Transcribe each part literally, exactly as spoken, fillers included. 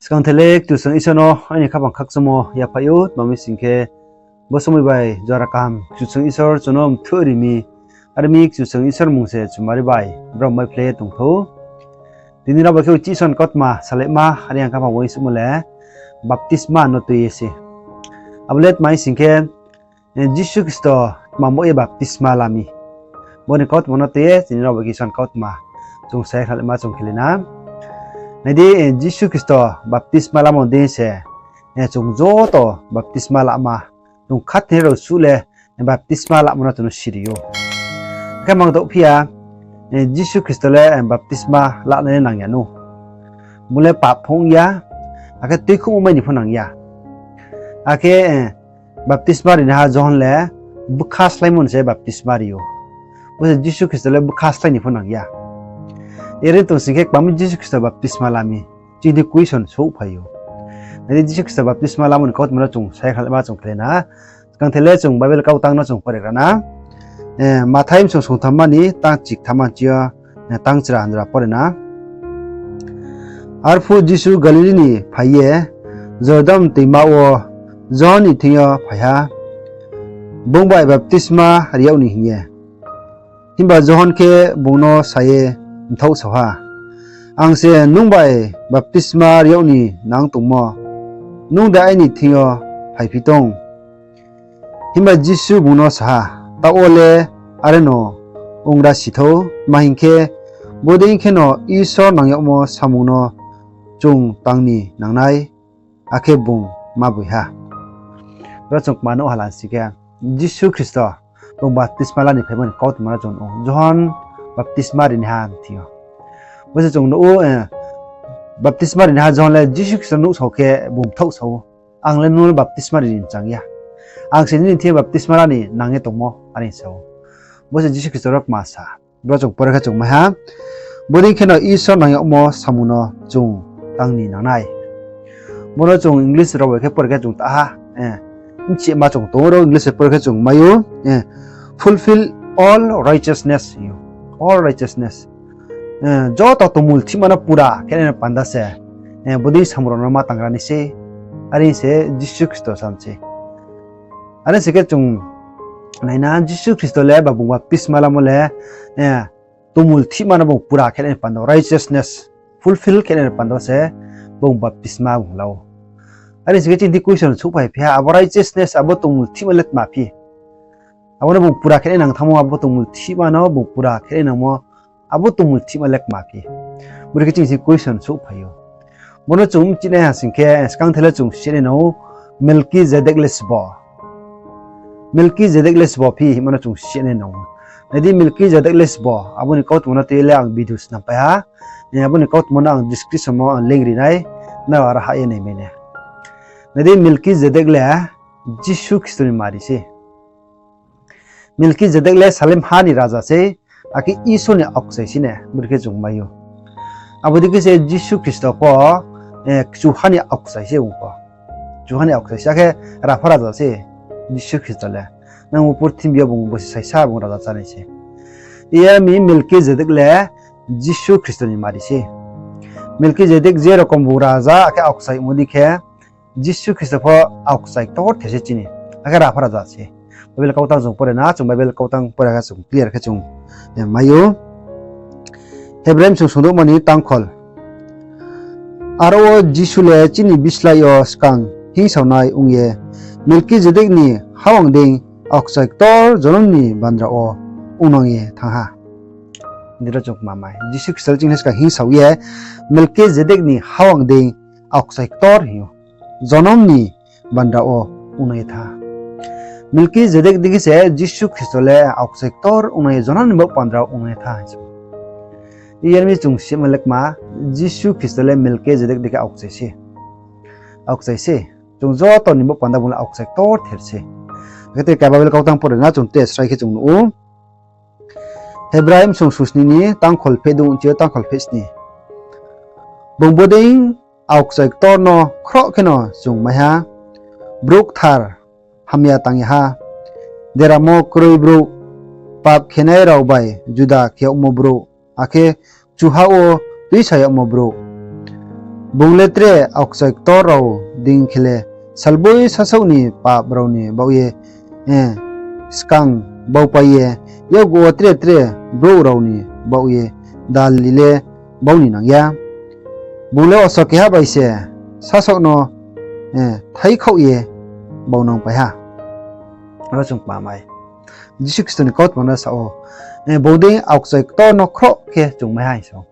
Skangthe le Kchusoyang Isor no aini khaphang khakchangmo yaphaih ou, tma mi sing khe, bo somoi bai jora kaham Kchusoyang Isor chung no mthoh ri mi, are mi Kchusoyang Isor mmung se chumari bai brao bai phlai ye tong thou. Tini rao bai khe uchih Isor ni kautma salaima, are ang khaphang uaingsouhmo le baptisma no tui ye se. Abo le tma mi sing khe, Jisu Khristo tma bo ye baptisma la mi. Bo ni kautma no tui ye tini rao bai khe Isor ni kautma chung sa ye khnalaima chung khelai na. Nai di, Jisu Khristo baptisma lamo dei se, chung joto baptisma lama, chung khathinai rao suh le baptisma lamo no chung no siri ou. Akhe mangtouh phi ya, Jisu Khristo le baptisma lanai le nang ya nou. Bung le pap pho ong ya, akhe tuikhouhmo mai ni pho nang ya. Akhe baptisma rinaiha Johon le bkha sláimo ni se baptisma ri ou. Bo se Jisu Khristo le bkha slái ni pho nang ya. Are tong sing khe, kma mi Jisu Khristo baptisma la mi? Chini question souhphai ou. Nai di, Jisu Khristo baptisma lamo ni kautma no chung sa ye khnalaima chung khelai na. Skangthe le chung Bible kautang no chung pore gra na. Mathai bsung sungthamma ni tang chikthamma ni chi yo, tang chra handra pore na. Arphuh Jisu Galili ni phai ye Jordan toima wo Johon ni thing yo phai ha, bung bai baptisma ri yag ni hing ye. Himba Johon khe bung no sa ye mthaohsao ha, Ang se nung bai baptisma ri yag ni nang tongmo, nung de aini thing yo phaiphi tong? Himba Jisu bung no sa ha, Taoh wo le areno ong ra si thou, tma hing khe, bodei kheno Isor nang yagmo samung no chung tang ni nang nai. Akhe bung ma boi ha. Ro chung kma nuh ha la sing khe, Jisu Khristo bung baptisma la ni phaimo ni kautma no chung nuh ou, Johon baptisma rinaiha thing yo. Bo se chung nuh ou, baptisma rinaiha Johon le Jisu Khristo nuhsao khe bung mthaohsao ou, Ang le nung no baptisma ri ni mchang ya. Ang se nini thing yo baptisma la ni nang ye tongmo, are sa ou. Bo se Jisu Khristo ro kma sa. Bro chung pore khe chung mai ha, bodei kheno Isor nang yagmo samung no chung tang ni nang nai. Bo no chung English rao bai khe pore khe chung ta ha, bchima chung tong ou, ro English bai pore khe chung mai ou, fulfill all righteousness hing ou. All righteousness. Joto tongmul thihma no pura khe nai ni panda se, bodei samung rao no ma tang ra nai se, are se Jisu Khristo sa mi se. Are se khe chung nai na, Jisu Khristo le ba bung baptisma lamo le, tongmul thihma no bung pura khe nai ni panda, righteousness fulfill khe nai ni panda se bung baptisma bung la ou. Are se khe chini question souhphai phi ha, abo righteousness, abo tongmul thihma le tma phi? Abo no bung pura khe nai nang thanngmo, abo tongmul thihma no bung pura khe nai nangmo, abo tongmul thihma le tma phi? Bore khe chini si question souhphai ou. Bo no chung mchinai ha sing khe, skangthe le chung si nai nang ou, Melkizedek le sbo. Melkizedek le sbo phi hingmo no chung si nai nang ou. Nai di, Melkizedek le sbo, abo ni kautma no tui ye le ang video snampai ha. Abo ni kautma no ang description wo ang link ri nai, nrao aro hah ye naimai nai. Nai di, Melkizedek le Jisu Khristo ni mari se. Melkizedek le Salem ha ni raja se, akhe Isor ni aokchai se ne, bore khe chung mai ou. Abo dei khe se Jisu Khristo pho kchuha ni aokchai se bung pho. Kchuha ni aokchai se, akhe rapha raja se Jisu Khristo le. Nang bo purthimbi yo bung bosi saisa bung raja chánai se. Iya mi Melkizedek le Jisu Khristo ni mari se. Melkizedek je rokom bung raja akhe aokchai ongmo dei khe, Jisu Khristo pho aokchai ktorther se chini, akhe rapha raja se. Bible kautang chung pore na, chung Bible kautang pore khe chung clear khe chung mai ou. Hebrai bsung sungdouhma ni tangkhol. Aro wo Jisu le chini bislái yo skang hingsaonai ong ye, Melkizedek ni hawang dei aokchai ktor jonom ni bandra wo ongnang ye thanng ha. Diro chung kma mai, Jisu Khristo le chini skang hingsao ye, Melkizedek ni hawang dei aokchai ktor hing ou, jonom ni bandra wo ongnang ye thanng ha. Melkizedek dei khe se Jisu Khristo le aokchai ktor ongnang ye, jonom ni bo bandra wo ongnang ye thanng ha hing se. Iyar mi chung sima le kma, Jisu Khristo le Melkizedek dei khe aokchai se. Aokchai se. Chung joto ni bo panda bung le aokchai ktorther se. Akhe tre Bible kautang pore na chung tre srai khe chung nuh ou. Hebrai bsung sungsni ni tangkhol pheh dou, chi yo tangkhol pheh sni. Bung bodei aokchai ktor no khroh kheno chung mai ha, brouh kthar hamya tang ya ha, deramo kroi brouh, pap khenai rao bai juda khe yagmo brouh, akhe kchuha wo tuisa yagmo brouh. Bung le tre aokchai ktor rao dei khe le, salboi sasaoh ni pap rao ni baoh ye, eh, skang baupai ye, yakgu wo tre tre brouh rao ni baoh ye dali le bau ni nang ya. Bung le oso keha bai se sasaoh no, eh, thaikhaoh ye bau nangpai ha. Aro chung kma mai. Jisu Khristo ni kautma no sa ou, eh, bung dei aokchai ktor no khroh khe chung mai ha hing sa ou.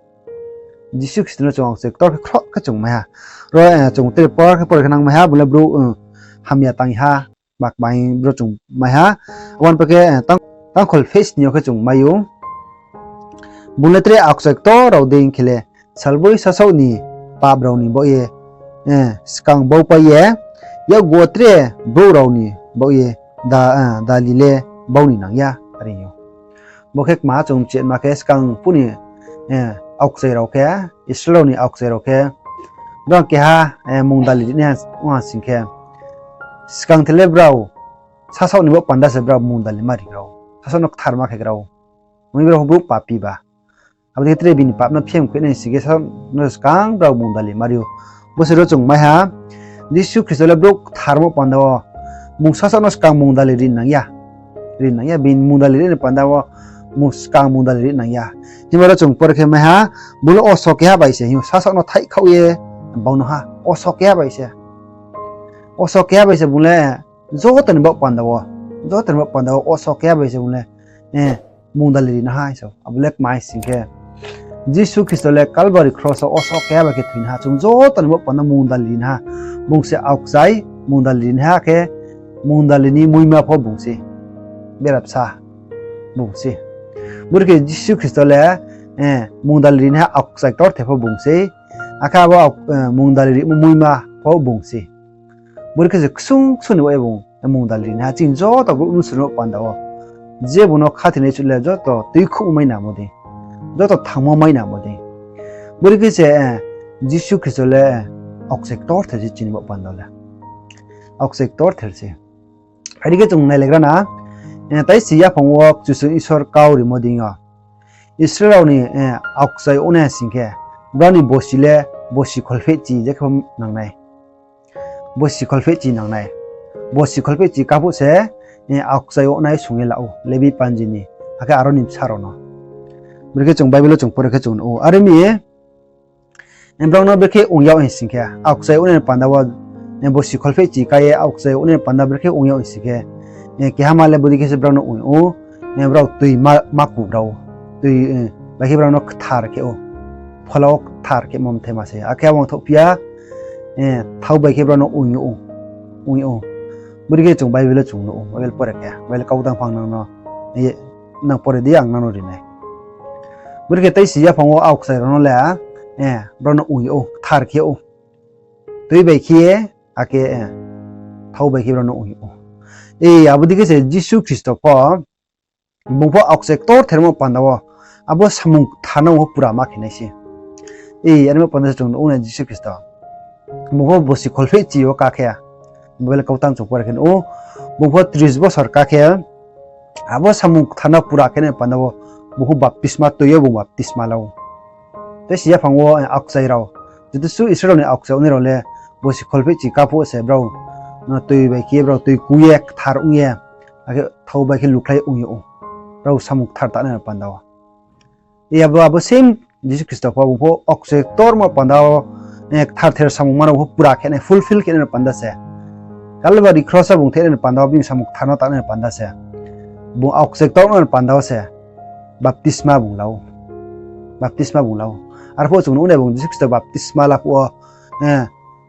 Jisu Khristo no chung aokchai ktor khe khroh khe chung mai ha. Ro, eh, chung tre por khe por khe nang mai ha, bung le brouh, eh, hamya tang ha, kma kma hing brouh chung mai ha. Abo ni pa khe, eh, tang, tangkhol pheh sni yo khe chung mai ou. Bung le tre aokchai ktor rao dei khe le, salboi sasaoh ni pap rao ni baoh ye, eh, skang baupai ye, yakgu wo tre brouh rao ni baoh ye da, eh, dali le bau ni nang ya, are ou. Bo khe kma chung mchitma khe skang phuh ni, eh, aokchai rao khe, Israel rao ni aokchai rao khe, brao keha, eh, mungdali ri nai ong ha sing khe, skang the le brao sasaoh ni baoh panda se brao mungdali ma ri grao. Sasaoh no kthar ma khe grao. Mui brao brouh papi ba. Abo dei khe tre bini pap no phiam khui nai sing khe sasaoh no skang brao mungdali ma ri ou. Bo se ro chung mai ha, Jisu Khristo le brouh kthar mo panda wo, bung sasaoh no skang mungdali ri nang ya. Ri nang ya, bini mungdali ri ni panda wo, bung skang mungdali ri nang ya. Himba ro chung por khe mai ha, bung le oso keha bai se hing ou, sasaoh no thaikhaoh ye bau no ha, oso keha bai se. Oso keha bai se bung le, joto ni baoh panda wo, joto ni baoh panda wo oso keha bai se bung le, eh, mungdali ri nai ha hing sa ou. Abo le kma hing sing khe, Jisu Khristo le Kalbari kros wo oso keha bai khe thoi nai ha, chung joto ni baoh panda mungdali ri nai ha. Bung se aokchai mungdali ri nai ha khe, mungdali ni muima pho bung se. Berabsa bung se. Bori khe Jisu Khristo le, eh, mungdali ri nai ha aokchai ktorther pho bung se. Akhe abo, eh, mungdali rimo muima pho bung se. Bori khe se ksung ksung ni baoh ye bung mungdali ri nai ha, chini joto brouh mnusu rao panda wo. Je bung no khathoinai chuh le joto tuikhouhmo mai namo dei, joto thangmo mai namo dei. Bori khe se, eh, Jisu Khristo le, eh, aokchai ktorther se chini baoh panda le. Aokchai ktorther se. Phai di khe chung nailaigra na, eh, tai si yaphang wo Kchusoyang Isor kau rimo dei yo, Israel rao ni, eh, aokchai ongnai sing khe, brao ni bosi le bosi kholphehchi je khe nangnai. Bosi kholphehchi nangnai. Bosi kholphehchi kaphuh se, eh, aokchai ongnai sung ye la ou, Lebi panji ni, akhe Aron ni bsa rao no. Brekhe chung Bible wo chung pore khe chung nuh ou. Are mi, eh, brao no brekhe ong yag hing sing khe, aokchai ongnai ni panda wo, eh, bosi kholphehchi ka ye aokchai ongnai ni panda brekhe ong yag hing sing khe, eh, kehama le bodei khe se brao no ong ou, eh, brao tui ma, ma ku brao, tui, eh, bai khe brao no kthar khe ou, phola wo kthar khe mo mthaima se, akhe abo ong thouh phi ya, eh, thau bai khe brao no ong ou, ong ou. Bodei khe chung Bible wo chung nuh ou, Bible pore khe, Bible kau tang phang nang no, eh, nang pore di ang nang no ri nai. Bodei khe tai si yaphang wo aokchai rao no le, eh, brao no ong ou, kthar khe ou. Tui bai khe ye, akhe, eh, thau bai khe brao no ong ou. Eh, abo dei khe se Jisu Khristo pho, bung pho aokchai ktorthermo panda wo, abo samung kthar no pura ma khe nai se. Eh, are mo panda se chung nuh ou na Jisu Khristo. Bung pho bosi kholphehchi yo ka khe, Bible kau tang chung pore khe nuh ou, bung pho tris bosor ka khe, abo samung kthar no pura khe nai panda wo, bung pho baptisma tui yo bung baptisma la ou. Tai si yaphang wo, eh, aokchai rao, joto suh Israel rao ni aokchai ongnai rao le, bosi kholphehchi kaphuh se brao, no tui bai khe brao tui ku ye kthar ong ye, akhe thau bai khe lukhlai ong ye ou, brao samung kthar tangnai panda wo. Abo, abo same Jisu Khristo pho bung pho aokchai ktormo panda wo, eh, ktharther samung ma no bung pho pura khe nai, fulfill khe nai panda se. Kalbari kros wo bung theinai panda wo bini samung kthar no tangnai panda se. Bung aokchai ktormo panda wo se baptisma bung la ou. Baptisma bung la ou. Arphuh chung nuh ou na bung Jisu Khristo baptisma la phuh wo, eh,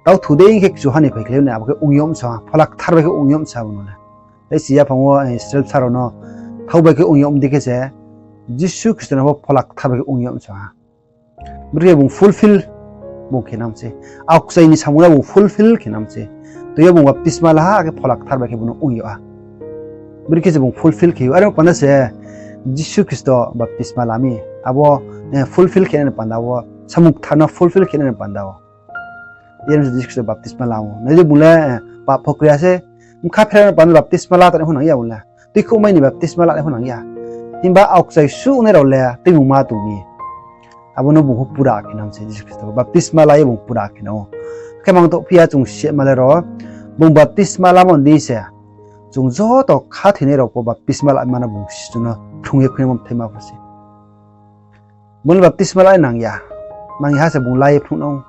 tau thu dei khe kchuha ni phaikhlai ou na, abo khe ong yag msa ha, phola kthar bai khe ong yag msa ha bung no le. Tai si yaphang wo, eh, Israel bsa rao no thau bai khe ong yag mdei khe se, Jisu Khristo no pho phola kthar bai khe ong yag msa ha. Brekhe bung fulfill bung khe nam se. Aokchai ni samung no bung fulfill khe nam se. Tui yo bung baptisma la ha, akhe phola kthar bai khe bung no ong yag ha. Brekhe se bung fulfill khe ou. Are panda se Jisu Khristo baptisma la mi. Abo, eh, fulfill khe nai panda wo, samung kthar no fulfill khe nai panda wo. Yar se Jisu Khristo baptisma la ou. Nai di bung le, eh, pap pho kri ya se. Bkha phera no panda baptisma la tangnai pho nang ya bung le. Tuikhouhmai ni baptisma lanai pho nang ya. Himba aokchai suh ongnai rao le tuimungma tong mi. Abo no bung pho pura khe nang se Jisu Khristo baptisma la ye bung pura khe nang ou. Khe mang tong phi ya chung sima le ro, bung baptisma lamo ni deing se chung joto khathoinai rao pho baptisma lama no bung sichu no phrung ye khuinangmo mthaima pho se. Bung le baptisma la nang ya. Nang ya ha se bung la ye phrung nang ou.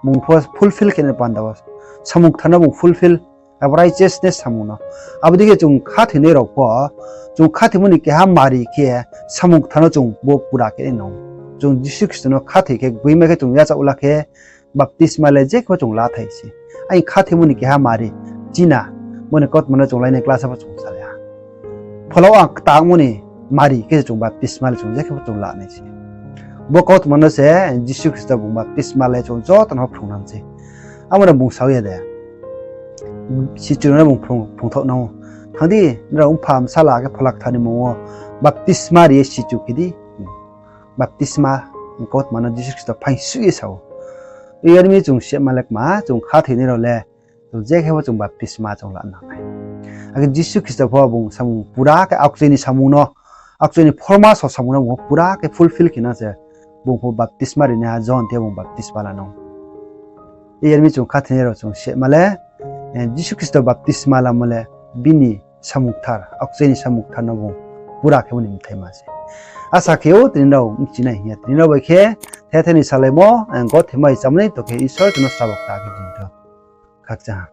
Bung pho fulfill khe nai panda wo. Samung kthar no bung fulfill, abo righteousness samung no. Abo dei khe chung khathoinai rao pho, chung khathoimo ni keha mari khe samung kthar no chung bo pura khe nai nang ou. Chung Jisu Khristo no khathoi khe, gboima khe chung yachaoh la khe, baptisma le je khe pho chung la thai se. Aini khathoimo ni keha mari, china, bo ni kautma no chung lainai class wo pho chung salai ha. Phola wo ang ktangmo ni mari khe se chung baptisma le chung je khe pho chung la nai se. Bo kautma no se Jisu Khristo bung baptisma le chung joto no phrung nang se. Abo no bung sao ya de. Sichu no bung phrung, phrungthaoh nang ou. Thang di, nrao Mpha, Bsala khe Phola Kthar ni mmung wo baptisma ri ye sichu khe di. Baptisma ni kautma no Jisu Khristo phaing suh ye sa ou. Iyar mi chung sima le kma, chung khathoinai rao le, chung je khe pho chung baptisma chung la nang nai. Akhe Jisu Khristo pho bung samung pura khe akchoi ni samung no, akchoi ni phormaso samung no bung pura khe fulfill khe nang se, bung pho baptisma rinaiha Johon thing yo bung baptisma la nang ou. Iyar mi chung khathoinai rao chung sima le, eh, Jisu Khristo baptisma lamo le bini samung kthar, akchoi ni samung kthar no bung pura khemo ni mthaima se. Asa khe ou tini rao bchinai hing ye, tini rao bai khe the the ni salaimo, eh, gothe mai chámani to khe Isor chung no srabo kta khe di tho. Khakchang ha.